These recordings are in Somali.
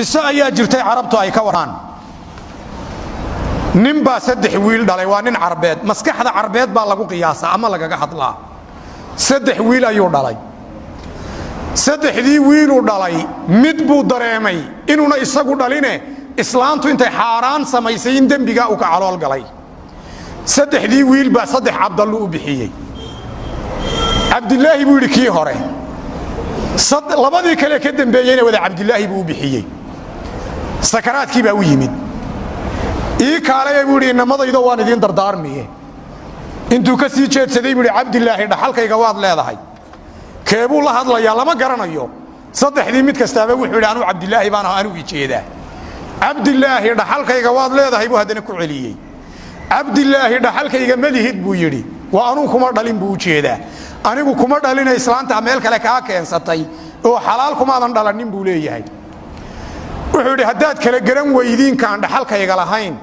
Qiso ayaa jirtay Carabtu ay ka waraan. Nin baa saddex wiil dhalay. Waa nin Carbeed, maskaxda Carbeed baa lagu qiyaasaa ama lagaga hadlaa. Saddex wiil ayuu dhalay. Saddexdii wiiluu dhalay, mid buu dareemay inuuna isagu dhaline, islaantu intay xaaraan samaysay in dembigaa uu ka calool galay. Saddexdii wiil baa saddex Cabdallu u bixiyey. Cabdilaahi buu yidhi kii hore, labadii kale ka dembeeyeyna wada Cabdilaahi buu u bixiyey. Sakaraadkii baa u yimid. "Ii kaalaya," buu yidhi, "inamadaydo, waan idiin dardaarmiye." Intuu ka sii jeedsaday buu yidhi, "Cabdilaahi, dhaxalkayga waad leedahay." Keebuu la hadlayaa lama garanayo. Saddexdii mid kastaaba wuxuu yidhi, "Anuu Cabdilaahi baan aho, anuu i jeedaa." "Cabdilaahi, dhaxalkayga waad leedahay," buu haddana ku celiyey. "Cabdilaahi, dhaxalkayga ma lihid," buu yidhi. Waa anuu kuma dhalin buu u jeedaa. Anigu kuma dhalina, islaanta meel kale kaa keensatay oo xalaal kumaadan dhalanin, buu leeyahay. Wuxuu yidhi, "Haddaad kala garan weydiinkaan dhaxalkayga lahayn,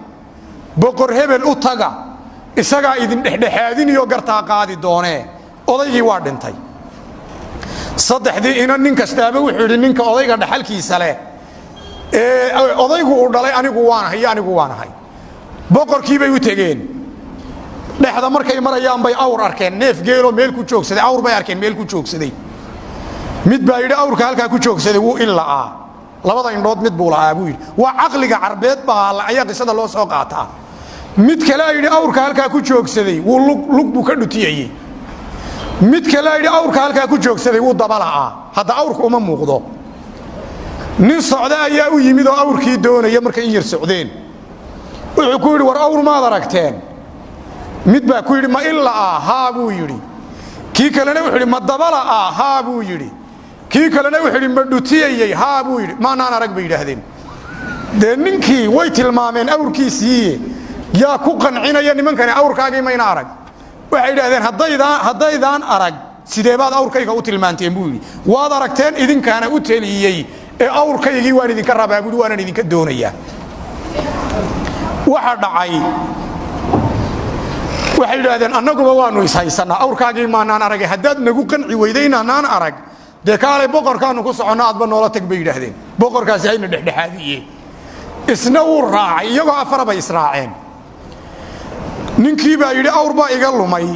boqor hebel u taga, isagaa idin dhexdhexaadiniyo gartaa qaadi doonee." Odaygii waa dhintay. Saddexdii ina nin kastaaba wuxuu yidhi, "Ninka odayga dhaxalkiisa leh ee odaygu uu dhalay anigu waanahay iyo anigu waanahay." Boqorkii bay u tegeen. Dhexda markay marayaan bay awr arkeen, neef geeloo meel ku joogsaday. Awr bay arkeen meel ku joogsaday. Mid baa yidhi, "Awrka halkaa ku joogsaday wuu il la'aa, labada indhood mid buu la'aa," buu yidhi. Waa caqliga Carbeed baa ayaa qisada loo soo qaataa. Mid kalea yidhi, "Awrka halkaa ku joogsaday wuu lug, lug buu ka dhutiyayey." Mid kalea yidhi, "Awrka halkaa ku joogsaday wuu daba la'aa." Hadda awrka uma muuqdo. Nin socda ayaa u yimid oo awrkii doonaya. Markay in yar socdeen wuxuu ku yidhi, "War, awr maad aragteen?" Mid baa ku yidhi, "Ma il la'aa?" "Haa," buu yidhi. Kii kalena wuxuu yidhi, "Ma daba la'aa?" "Haa," buu yidhi. Kii kalena wuxuu yidhi, "Ma dhutiyayey?" "Haa," buu yidhi. "Maanaan arag," bay yidhaahdeen. Dee ninkii way tilmaameen awrkiisiiye, yaa ku qancinaya nimankani awrkaagii mayna arag? Waxay yidhahdeen, "Haddaydaan arag, sideebaad awrkayga u tilmaanteen?" buu yidhi. "Waad aragteen, idinkaana u teliyey, ee awrkaygii waan idinka rabaa," buuhi, "waanan idinka doonayaa." Waxa dhacay, waxay yidhaahdeen, "Annaguba waannu ishaysannaa, awrkaagii maanaan aragay. Haddaad nagu qanci weyday inaanaan arag, dee kaalay, boqorkaannu ku soconno, aadba noola tag," bay yidhaahdeen. "Boqorkaasi hayna dhexdhexaadiye." Isna wuu raacay. Iyagoo afara bay israaceen. Ninkii baa yidhi, "Awr baa iga lumay.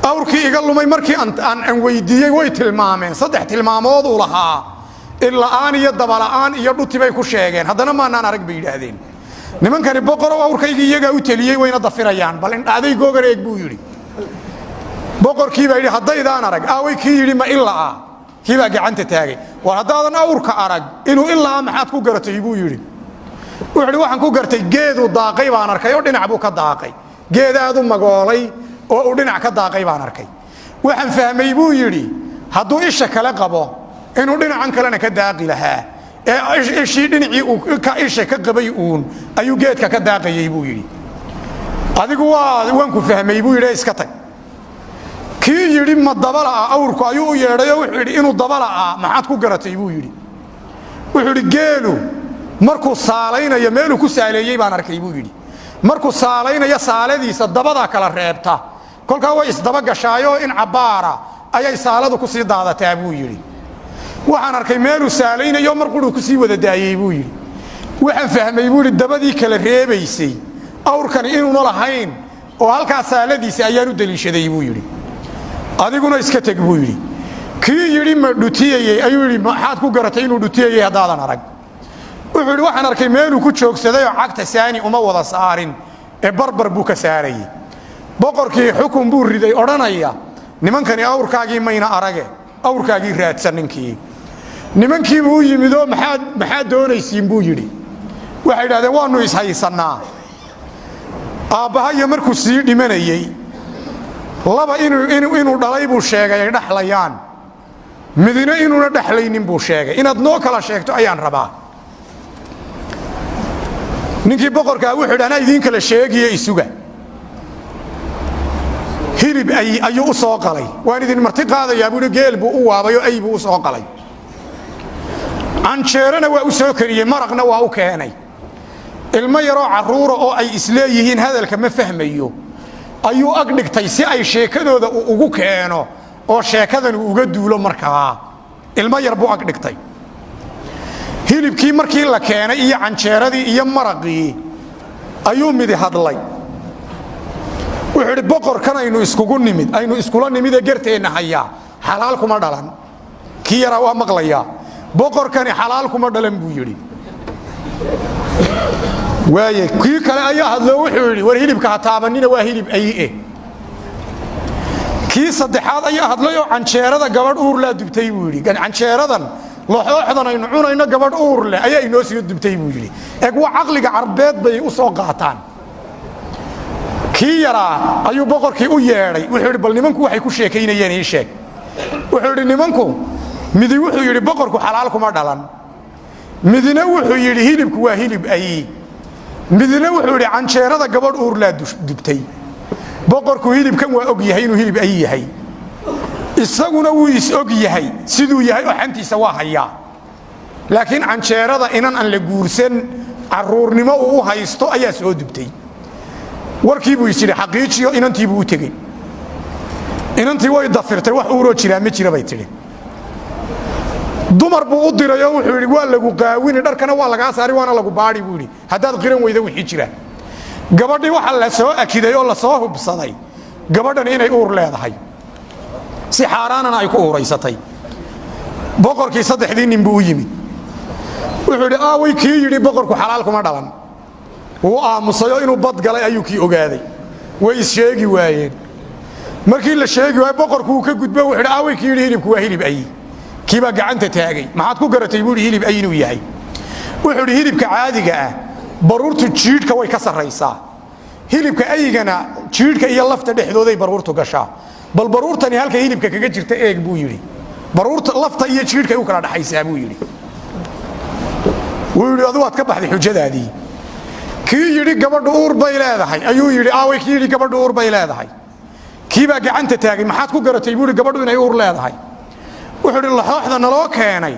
Awrkii iga lumay markii aan weydiiyey, way tilmaameen. Saddex tilmaamooduu lahaa, illa'aan iyo dabala'aan iyo dhuti bay ku sheegeen. Haddana maanaan arag," bay yidhaahdeen nimankani. "Boqorow, awrkaygii iyagaa u teliyey, wayna dafirayaan. Bal indhaday googan eeg," buu yidhi. Boqorkii baa yidhi, "Haddaydaan arag, aaway kii yidhi ma ila'aa?" Kii baa gacanta taagay. "War, haddaadan awrka arag inuu ila'aa maxaad ku garatay?" buu yidhi. Wuxuu yidhi, "Waxaan ku gartay geeduu daaqay baan arkay oo dhinac buu ka daaqay. Geed aad u magoolay oo uu dhinac ka daaqay baan arkay. Waxaan fahmay," buu yidhi, "hadduu isha kale qabo inuu dhinacan kalena ka daaqi lahaa, ee ishii dhinacii uu isha ka qabay uun ayuu geedka ka daaqayey," buu yidhi. "Adigu waan ku fahmay," buu yidhi, "iska tag." Kii yidhi ma dabala'a awrku ayuu u yeedhayoo wuxuu yidhi, "Inuu dabala'aa maxaad ku garatay?" buu yidhi. Wuxuu yidhi, "Geelu markuu saalaynayo meeluu ku saaleeyey baan arkay," buu yidhi. "Markuu saalaynayo saaladiisa dabadaa kala reebta, kolkaa way isdaba gashaayoo in cabbaara ayay saaladu ku sii daadataa," buu yidhi. "Waxaan arkay meeluu saalaynayo mar quruu ku sii wada daayey," buu yidhi. "Waxaan fahmay," buu yidhi, "dabadii kala reebaysay awrkani inuuna lahayn oo halkaa saaladiisa ayaan u deliishaday," buu yidhi. "Adiguna iska teg," buu yidhi. Kii yidhi ma dhutiyayey ayuu yidhi, "Maxaad ku garatay inuu dhutiyayey haddaadan arag?" Wuxuu yidhi, "Waxaan arkay meeluu ku joogsadayoo cagta saani uma wada saarin ee barbar buu ka saarayey." Boqorkii xukun buu riday odhanaya, "Nimankani awrkaagii mayna arage, awrkaagii raadsan." Ninkii nimankiibuu u yimidoo, "Maxaad doonaysiin?" buu yidhi. Waxay idhahdeen, "Waannu ishaysannaa. Aabbahayo markuu sii dhimanayey laba inuu dhalay buu sheegay ay dhexlayaan, midna inuuna dhexlaynin buu sheegay. Inaad noo kala sheegto ayaan rabaa." Ninkii boqorkaa wuxuu yidhi, "Anaa idiin kala sheegiyo, isuga." Hilib ay ayuu u soo qalay. "Waan idin marti qaadayaa," buu yidhi. Geel buu u waabay oo ay buu u soo qalay. Canjeerana waa u soo kariyey, maraqna waa u keenay. Ilmo yaroo carruura oo ay isleeyihiin hadalka ma fahmayo ayuu ag dhigtay si ay sheekadooda uu ugu keeno oo sheekadan uu uga duulo. Markaa ilmo yar buu ag dhigtay. Hilibkii markii la keenay iyo canjeeradii iyo maraqii ayuu midi hadlay. Wuxuu idhi, "Boqorkan aynu iskugu nimid, aynu iskula nimid ee garteenna hayaa, xalaal kuma dhalan." Kii yaraa waa maqlayaa. "Boqorkani xalaal kuma dhalan," buu yidhi. Waaye, kii kale ayaa hadloo wuxuu yidhi, "War hilibka ha taabanina, waa hilib aye." Kii saddexaad ayaa hadlay oo "Canjeerada gabadh uurlaa dubtay," buu yidhi. "Canjeeradan laxooxdan aynu cunayno gabadh uur leh ayaa inoo soo dubtay," buu yidhi. Eg, waa caqliga Carbeed bay u soo qaataan. Kii yaraa ayuu boqorkii u yeedhay. Wuxuu yidhi, "Bal nimanku waxay ku sheekaynayeen ii sheeg." Wuxuu yidhi, "Nimanku midi wuxuu yidhi boqorku xalaal kuma dhalan, midina wuxuu yidhi hilibku waa hilib ay, midina wuxuu yidhi canjeerada gabadh uurlaa dubtay. Boqorku hilibkan waa og yahay inuu hilib ay yahay, isaguna wuu is og yahay siduu yahay oo xantiisa waa hayaa, laakiin canjeerada inan aan la guursan carruurnimo uu u haysto ayaa soo dubtay." Warkii buu is yidhi xaqiijiyo. Inantii buu u tegey. Inantii way dafirtay. "Wax uuroo jiraa ma jira," bay tidhi. Dumar buu u diray oo wuxuu yidhi, "Waa lagu qaawini, dharkana waa lagaa saari, waana lagu baadhi," buu yidhi, "haddaad qiran weyda wixii jira." Gabadhii waxaa la soo akiday oo lasoo hubsaday gabadhan inay uur leedahay, si xaaraanana ay ku uuraysatay. Boqorkii saddexdii nin buu u yimid. Wuxuu yidhi, "Aaway kii yidhi boqorku xalaal kuma dhalan?" Wuu aamusayoo inuu badgalay ayuu kii ogaaday. Way is-sheegi waayeen. Markii la sheegi waayo, boqorku uu ka gudbo. Wuxuu yidhi, "Aaway kii yidhi hilibku waa hilib ay?" Kii baa gacanta taagay. "Maxaad ku garatay?" buu yidhi, "hilib ay inuu yahay?" Wuxuu yidhi, "Hilibka caadiga ah baruurtu jiidhka way ka sarraysaa, hilibka aygana jiidhka iyo lafta dhexdooday baruurtu gashaa. Bal baruurtani halka hilibka kaga jirta eeg," buu yidhi. "Baruurta lafta iyo jiidhkay u kala dhaxaysaa," buu yidhi. Wuu yidhi, "Adu waad ka baxday xujadaadii." Kii yidhi gabadhu uur bay leedahay ayuu yidhi, "Aaway kii yidhi gabadhu uur bay leedahay?" Kii baa gacanta taagay. "Maxaad ku garatay?" buu yidhi, "gabadhu inay uur leedahay?" Wuxuu yidhi, "Laxooxda naloo keenay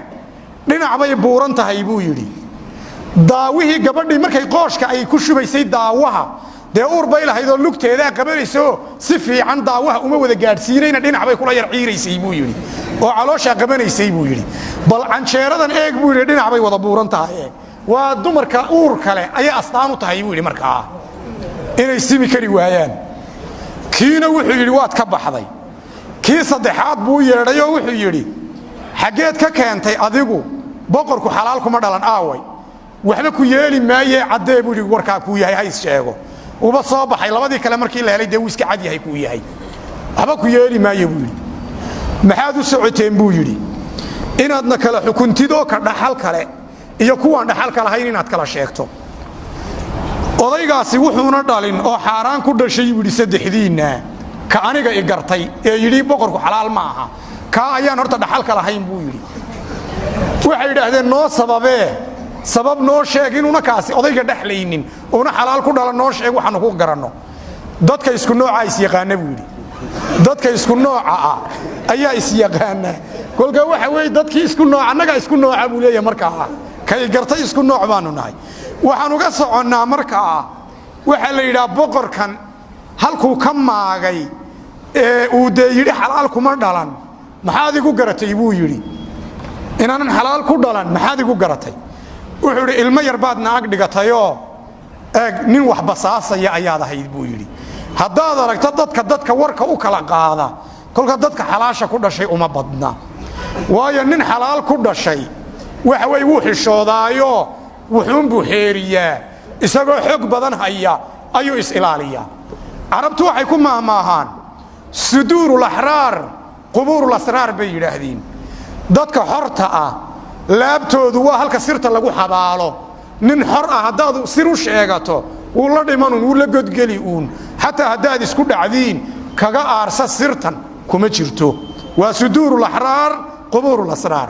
dhinac bay buuran tahay," buu yidhi. "Daawihii gabadhii markay qooshka ay ku shubaysay daawaha, dee uur bay lahayd oo lugteedaa qabanayso, si fiican daawaha uma wada gaadhsiinayna, dhinac bay kula yar ciiraysay," buu yidhi, "oo calooshaa qabanaysay," buu yidhi. "Bal canjeeradan eeg," buu yidhi, "dhinac bay wada buuran tahay. Waa dumarka uur kale ayay astaan u tahay," buu yidhi, "markaa inay simi kari waayaan." Kiina wuxuu yidhi, "Waad ka baxday." Kii saddexaad buu yeedhay oo wuxuu yidhi, "Xaggeed ka keentay adigu boqorku xalaal kuma dhalan? Aaway? Waxba ku yeeli maayee caddee," buu yidhi, "warkaa kuu yahay hays sheego." Uba soo baxay labadii kale markii la helay. Dee wuu iska cad yahay kuu yahay. "Waxba ku yeeli maaye," buu yidhi. "Maxaad u socoteen?" buu yidhi. "Inaadna kala xukuntid oo ka dhaxal kale iyo kuwaan dhaxalka lahayn inaad kala sheegto. Odaygaasi wuxuuna dhalin oo xaaraan ku dhashay," buu yidhi, "saddexdiinna ka aniga i gartay ee yidhi boqorku xalaal ma aha, kaa ayaan horta dhaxalka lahayn," buu yidhi. Waxay yidhaahdeen, "Noo sababee, sabab noo sheeg inuuna kaasi odayga dhexlaynin uuna xalaal ku dhalan. Noo sheeg waxaanu ku garanno." "Dadka isku noocaa isyaqaana," buu yidhi. "Dadka isku nooca ah ayaa isyaqaana. Kolka waxa weeye dadkii isku nooc, annagaa isku nooca," buu leeyahay. "Markaa kay gartay isku nooc baanu nahay. Waxaan uga soconnaa markaa, waxaa la yidhaha boqorkan halkuu ka maagay ee uu dee yidhi xalaal kuma dhalan, maxaad igu garatay?" buu yidhi. "Inaanan xalaal ku dhalan maxaad igu garatay?" Wuxuu yidhi, "Ilmo yar baad na ag dhigatayoo eeg, nin wax basaasaya ayaad ahayd," buu yidhi. "Haddaad aragto dadka warka u kala qaada, kolka dadka xalaasha ku dhashay uma badna. Waayo, nin xalaal ku dhashay waxa weye wuu xishoodaayo, wuxuunbuu xeeriyaa. Isagoo xog badan haya ayuu is-ilaaliyaa. Carabtu waxay ku maahmaahaan صدور الأحرار قبور الأسرار bay yidhaahdeen. Dadka xorta ah laabtoodu waa halka sirta lagu xabaalo. Nin xor ah haddaad sir u sheegato, wuu la dhimanun, wuu la godgeli uun. Xataa haddaad isku dhacdiin, kaga aarsa sirtan kuma jirto. Waa صدور الأحرار قبور الأسرار."